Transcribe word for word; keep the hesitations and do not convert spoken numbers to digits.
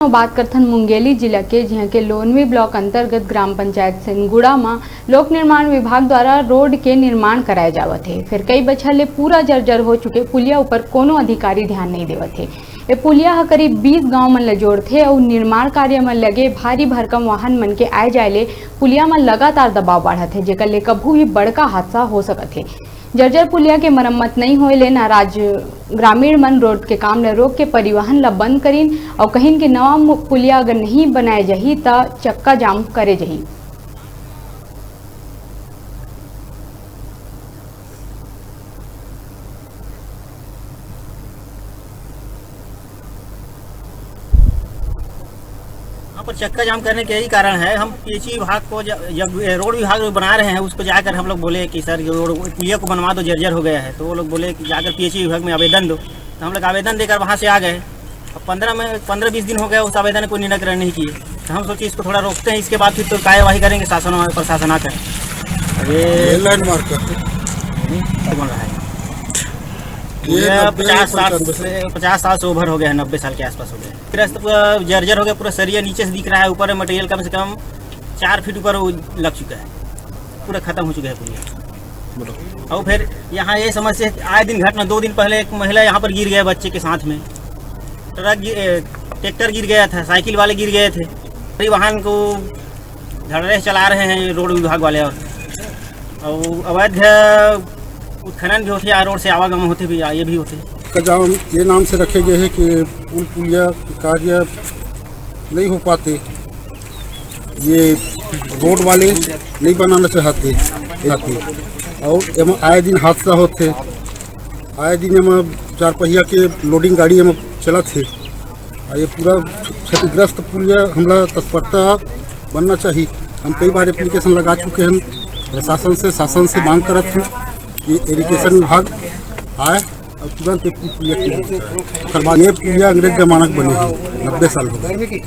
बात करथन मुंगेली जिला के, जिहां के लोनवी ब्लॉक अंतर्गत ग्राम पंचायत सेनगुड़ा म लोक निर्माण विभाग द्वारा रोड के निर्माण कराए जावत हे। फेर कई बछर ले पूरा जर्जर हो चुके पुलिया ऊपर कोनो अधिकारी ध्यान नइ देवत हे। ए पुलिया ह करीब बीस गांव मन ल जोड़थे अउ निर्माण कार्य म लगे भारी भरकम वाहन मन के आए जाए ले पुलिया म लगातार दबाव बाढ़त हे, जेकर ले कभू भी बड़का हादसा हो सकत हे। जर्जर पुलिया के मरम्मत नइ होए ले नाराज ग्रामीण मन रोड के काम ल रोक के परिवहन ल बंद करिन अउ कहिन कि नवा मु-, पुलिया अगर नहीं बनाए जाही, त चक्का जाम करे जाही। यहाँ पर चक्का जाम करने के यही कारण है, हम पीएचई विभाग को ज-, जब ये रोड विभाग जो बना रहे हैं, उसको जाकर हम लोग बोले कि सर, ये रोड, पुलिया को बनवा दो, जर्जर हो गया है। तो वो लोग बोले कि जाकर पीएचई विभाग में आवेदन दो। तो हम लोग आवेदन देकर वहाँ से आ गए। अब पंद्रह में, पंद्रह बीस दिन हो गया, उस आवेदन को निराकरण नहीं किए। तो हम सोचे इसको थोड़ा रोकते हैं, इसके बाद फिर तो कार्यवाही करेंगे, शासन और प्रशासन आकर। अब ये ये लैंडमार्क है। कौन रहा है? ये ये नब्बे पचास साल पंचानवे से, पचास साल से ओवर हो गया है, नब्बे साल के आसपास हो गया है। पूरा जर्जर हो गया, पूरा सरिया नीचे से दिख रहा है, ऊपर में मटेरियल कम से कम चार फीट ऊपर वो लग चुका है, पूरा खत्म हो चुका है पुलिया। और फिर यहाँ ये समस्या, आए दिन घटना, दो दिन पहले एक महिला यहाँ पर गिर गया बच्चे के साथ में, ट्रक गिर, ए, ट्रैक्टर गिर गया था, साइकिल वाले गिर गए थे, ये वाहन को धड़ल्ले से चला रहे हैं ये रोड विभाग वाले। और, और अवैध उत्खनन भी होते हैं, रोड से आवागमन होते भी, ये भी होते हैं। का जाम ये नाम से रखे गए हैं कि पुल पुलिया कार्य नहीं हो पाते, ये रोड वाले नहीं बनाना चाहते, चाहते। और एमा आए दिन हादसा होते, आए दिन एमा चार पहिया के लोडिंग गाड़ी एमा चलत हे। और ये पूरा क्षतिग्रस्त पुलिया हमला तत्परता बनना चाहिए। हम कई बार एप्लीकेशन लगा चुके हैं प्रशासन से, शासन से मांग करत हैं कि इरिगेशन विभाग आए और तुरंत एक पुलिया की ओकर बाद ये पुलिया अंग्रेज जमाना के बने हैं, नब्बे साल हो गए।